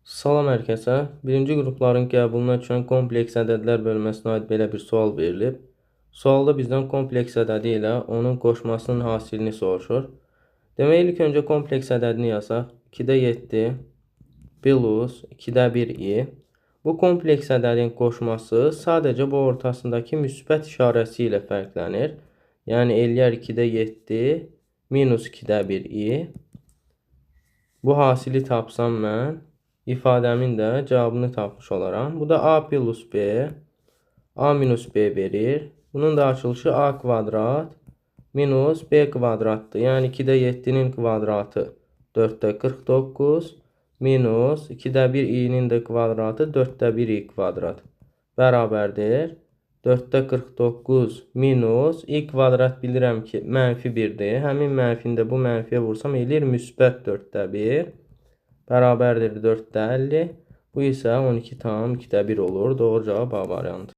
Salam hər kəsə. Birinci qrupların qəbuluna düşən kompleks ədədlər bölməsinə aid belə bir sual verilib. Sualda bizdən kompleks ədədi ilə onun qoşmasının hasilini soruşur. Demək, ilk öncə kompleks ədədini yazaq. 2-də 7 plus 2-də 1 i. Bu kompleks ədədin qoşması sadəcə bu ortasındakı müsbət işarəsi ilə fərqlənir. Yəni, eləyər 2-də 7 minus 2-də 1 i. Bu hasili tapsam mən, ifadəmin də cavabını tapmış olaram. Bu da A plus B, A minus B verir. Bunun da açılışı A kvadrat minus B kvadratdır. Yəni 2-də 7-nin kvadratı 4-də 49 minus 2-də 1 i-nin də kvadratı 4-də 1 i kvadrat bərabərdir. 4-də 49 minus i kvadrat bilirəm ki, mənfi 1-dir. Həmin mənfini də bu mənfiyə vursam eləyir müsbət 4-də 1. Bərabərdir 4-də 50. Bu isə 12,2-də 1 olur. Doğru cavab A variantı.